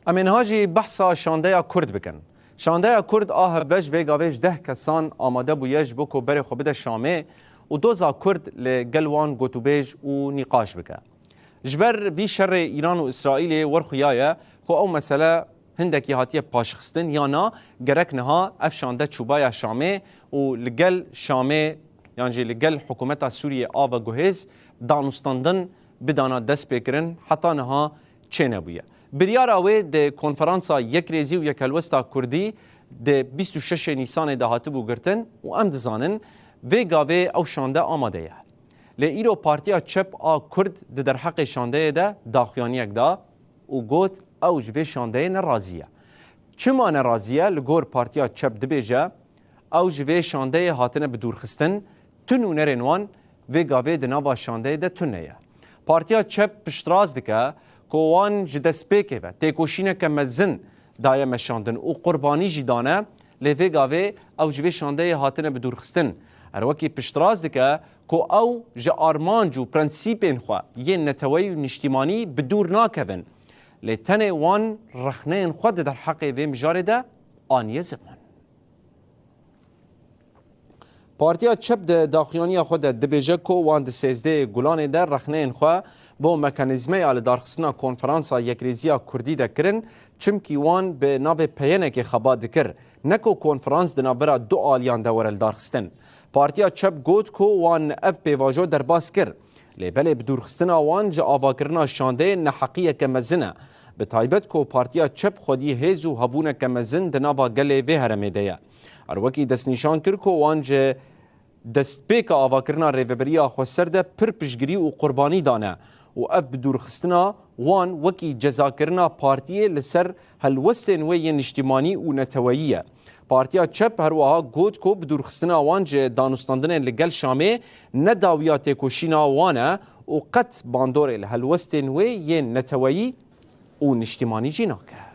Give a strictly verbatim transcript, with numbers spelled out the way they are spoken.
Em ê niha jî behsa şandeya Kurd bikin. Şandeya Kurd a hevbeş vê gavê ji deh kesan amade bûye ji bo ku berê xwe bide Şamê û doza Kurd li gel wan gotûbêj û nîqaş bike. Ji ber vî şerê Îran û Îsraîlê werxuyaye ku ew mesele hindekî hatiye paşxistin ya na, gerek niha ev şande çûbaya Şamê û li gel Şamê yan jî li gel hikûmeta Sûriyê a veguhêz danûstandin bidana destpêkirin heta niha çênebûye. Biryara wê di Konferansa Yekrêzî û Yekhelwesta Kurdî di bîst û şeş Nîsanê de hatibû girtin û em dizanin vê gavê ew şande amade ye. Lê îro Partiya Çep a Kurd di derheqê şandeyê de daxuyaniyek da û got, ew ji vê şandeyê nerazî ye. Çima nerazî ye? Li gor Partiya Çep dibêje, ew ji vê şandeyê hatine bidûrxistin, tu nûnerên wan vê gavê di nava şandeyê de tune ye. Partiya Çep piştrast dike ku wan ji destpêkê ve têkoşîneke mezin daye meşandin û qurbanî jî dane, lê vê gavê ew ji vê şandeyê hatine bidûrxistin. Her wekî piştrast dike ku ew ji armanc û prensîpên xwe yên neteweyî û niştîmanî bi dûr nakevin, lê tenê wan rexneyên xwe di derheqê vê mijarê de aniye ziman. Partiya Çep di daxuyaniya xwe de dibêje ku wan di sêzdehê Gulanê de rexneyên xwe bo mekanîzmeya lidarxistina Konferansa Yekrêziya Kurdî de kirin, çimkî wan bi navê peyenekê xebat dikir, ne ku konferans di navbera du aliyan de were lidarxistin. Partiya Çep got ku wan ev pêvajo derbas kir. Lê belê bidûrxistina wan ji avakirina şandeyê neheqiyeke mezin e. Bi taybet ku Partiya Çep xwedî hêz û hebûneke mezin di nava gelê vê herêmê de ye. Her wekî destnîşan kir ku wan ji destpêka avakirina Rêveberiya Xweser de pir piştgirî û qurbanî dane û ev bidûrxistina wan wekî cezakirina partiyê li ser helwestên wê yên niştîmanî û neteweyî ye. Partiya Çep her wiha got ku bidûrxistina wan ji danûstandinên li gel Şamê ne dawiya têkoşîna wan e û qet bandorê li helwestên wê yên neteweyî û niştîmanî jî nake.